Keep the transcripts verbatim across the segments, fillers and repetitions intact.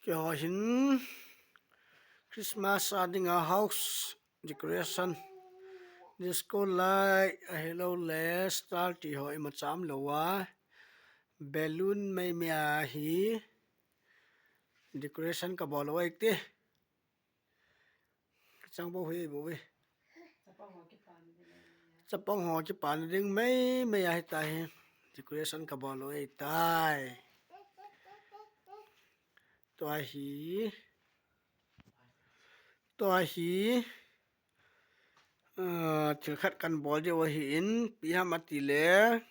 Eiho hin Christmas a dinga house decoration, disco light, ahilou le star ti ho ima cham lou a, balloon meimei a hi decoration kabol u ahi te. Chang bou hi bou hi. Chapang ho kipana ding meimei ahi tai. Decoration kabol u ahi tai. Tua hi. Tua hi. Ah, thil khat kan bol diu ahin, ipi ham ati le.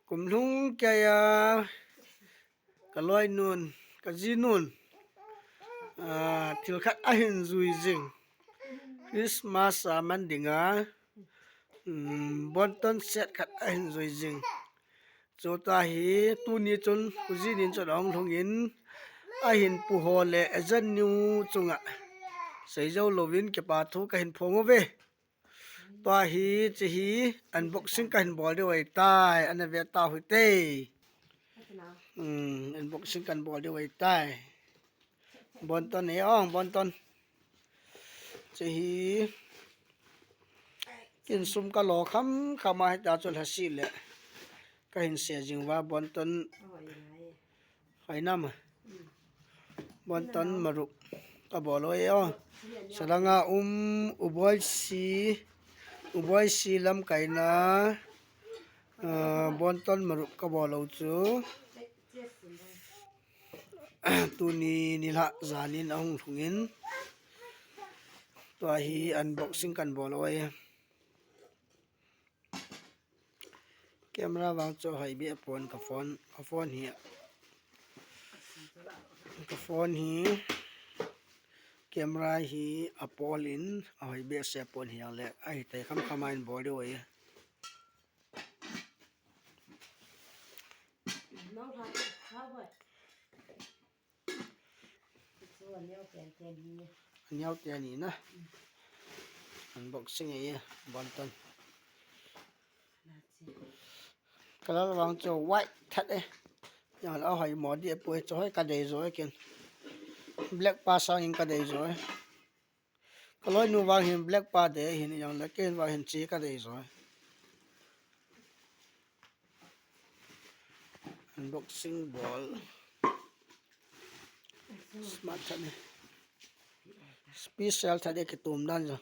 Kum lhung keiya, ka loinun, ka jinun, ah, thil khat ahin jui jing. Christmas a man dinga, um, bonton set khat ahin jui jing. Chuta hi, tuni chun, kujinin chun ahung lhungin, ahin pu ho le, ejan niu chunga. Seijou louvin, kipa thu kahin phong uve. Tua hi, hiche hi, unboxing kahin bol diu ahi tai, ana ve tau hite. Hmm, unboxing kahin bol diu ahi tai. Bonton e, ong, bonton. Hiche hi, kin sum kalo kham kham a hita chu lhasi le. Kahin se jing uva, bonton. Hoi nam a. Bonton marup kabol u ahi o. Salanga um, Uboisi, Uboisi lamkaina, ah, bonton marup kabol u chu. Tuni nilhah janin ahung lhungin. Tua hi unboxing kahin bol u ahi. Camera vang chu hoi beh pon ka phone, ka phone hi. Ka phone hi. Camera hi apol in ahoi behseh pon hi le. Ahi tai kham kham a hin bol diu ahi. Aneo teni na. Unboxing ahi, bonton. Color vang chu white that e. Yang la hoi mo di poi chu hoi ka dei jo e ken. Black pa sangin ka dei jo e. Ka loinu vang hin black pa dei hin yang la ken vang hin chi ka dei jo e. Unboxing bol. Smart that e. Special that e kitum dan jo.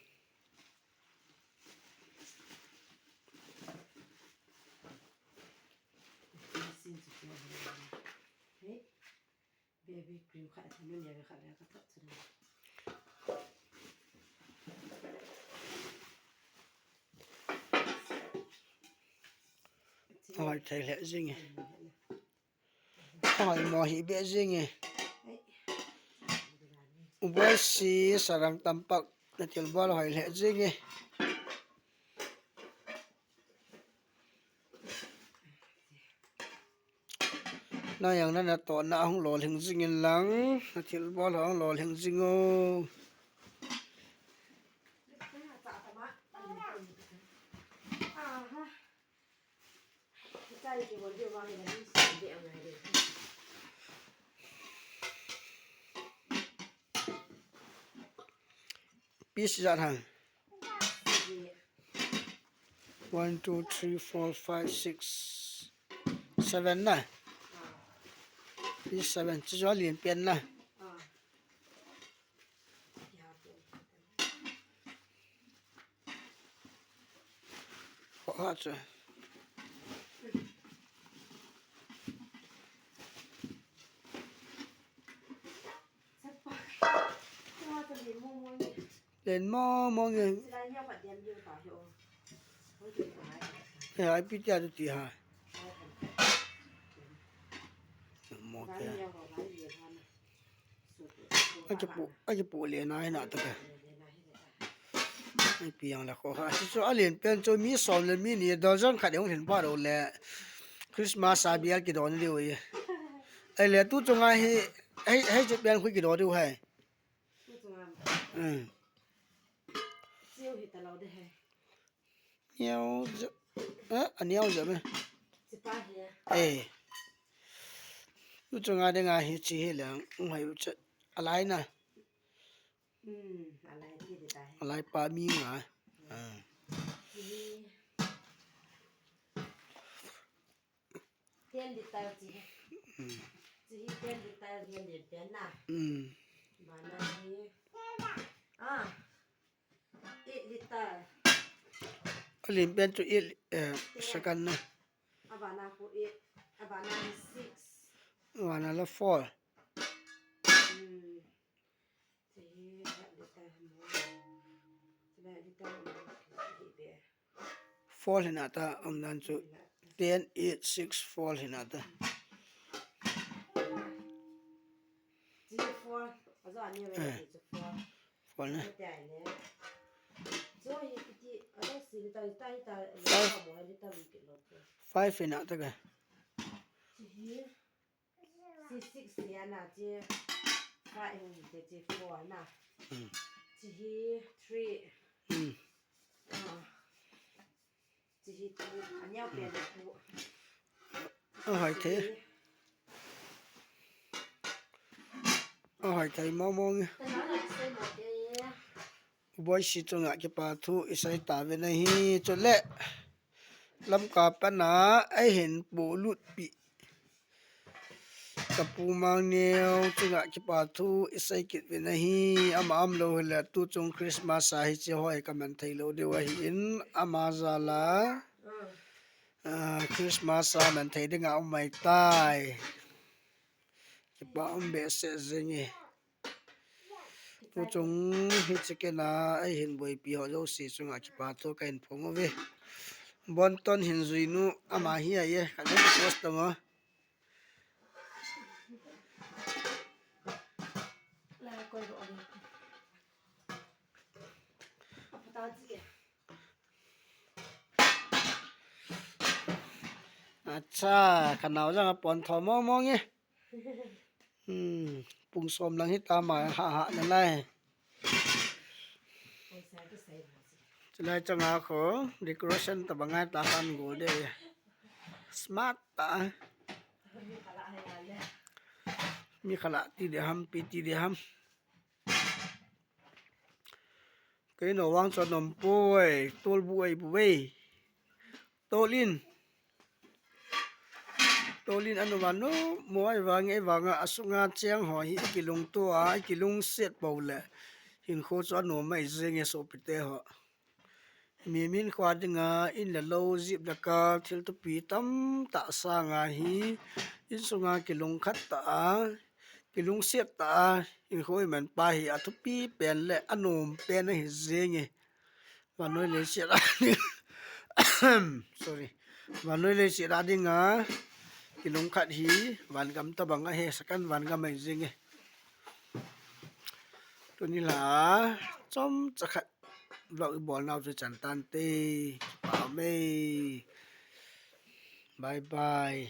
Baby cream khat, thanu nia khat le ka thot chu. Hoi thei le jing e. Hoi mo hi be jing e. Uboisi sarang tampak na thil bol hoi le jing e. Na yang na na to na hung lolhing jing in lang, na thil bol hung lolhing jing o. Piece jat ham. One, two, three, four, five, six, seven na. Piece seven. Chu chu alen pen na. Ho ha chu. Len mo mo nge. He, ai pi tia tu ti ha. Mo tia. Aki pu, aki pu le na hi na ta ka. Ai pi yang la ko ha. Chu chu alen pen chu mi som le mi ni dozen khat ding hin ba lo le. Christmas a bial kidon diu e. Ai le tu chu ngai hi, hei, hei chu pen khu kidon diu hai. Tu chu ngai. Um. Chiu hi ta lo de hai. Niau ja. Eh, a niau ja me. Chipa hi. Eh. Tu chunga dinga hichi hi leng, um, hai u chat. Alai na. Hmm, alai ti di tai. Alai pa mi nga. Ah. Hi. Ten liter chi. Hmm. Chi hi ten liter hi liter na. Hmm. Bana hi. Ah. Eight liter. Alin pen chu eight, eh, second na. Abana ko eight. Abana hi six. Abana la four. Hmm. Chi hi eight liter mo. Chi hi eight liter mo. Hi be. Four hina ta, um, nan chu ten, eight, six, four hina ta. Chi four, ajo ani ve. Eh. Chi four. Four na. Chi ai ne. Chi hi kiti, ajo si liter, liter, liter, five. Mo liter wi kilo. Five hina ta ka. Chi hi. Chi six hi ana chi. Five hi te chi four na. Hmm. Chi hi three. Hmm. Ah. Chi hi two. Anya pe na two. Ahoi thei. Ahoi thei mo mo nge. Boisi chunga kipa thu isei ta ve na hi chule. Lamka pana eihin polut pi. Ka pu Mangneo chunga kipa thu isei kit ve na hi, ama um lou hile tu chung Christmas a hichi hoi ka man thei lou diu ahin, ama jal a, ah, Christmas a man thei dinga um mai tai. Kipa um behseh jeng e. Tu chung hichi kena eihin boipi ho jouse chunga kipa thu kahin phong uve. Bonton Hinzuinu ama hi a e, ka jong post tang o. Acha, ka nao jong a pon tho mong mong e. Hmm, pung som lang hita ma ha ha na lai. Chulai changa kho decoration tabang a ta khan go de. Smart ta. Mi khala ti de ham, pi ti de ham. Kei no vang chu anom poi, tol bu ei bu ei. Tol in. Tol in anom anom mo, ahivang, ahivanga asunga cheng ho hi kilungto a, kilungset pou le. Hinkho chu anom mai jeng e sopite ho. Mi min kho dinga in le lou, jip le kal, thil thupi tamtah sanga hi insunga kilungkhat ta a, kilungset ta a, hinkho iman pa hi athupi pen le anom pen ahi jeng e. Vannoi leiset a, sorry. Vannoi leiset a dinga kilungkhat hi vangam tabang ahi, second vangam ahi jeng e. Tuni la chomcha khat vlog ibol nau chu chan tante. Kipa um e. Bye bye.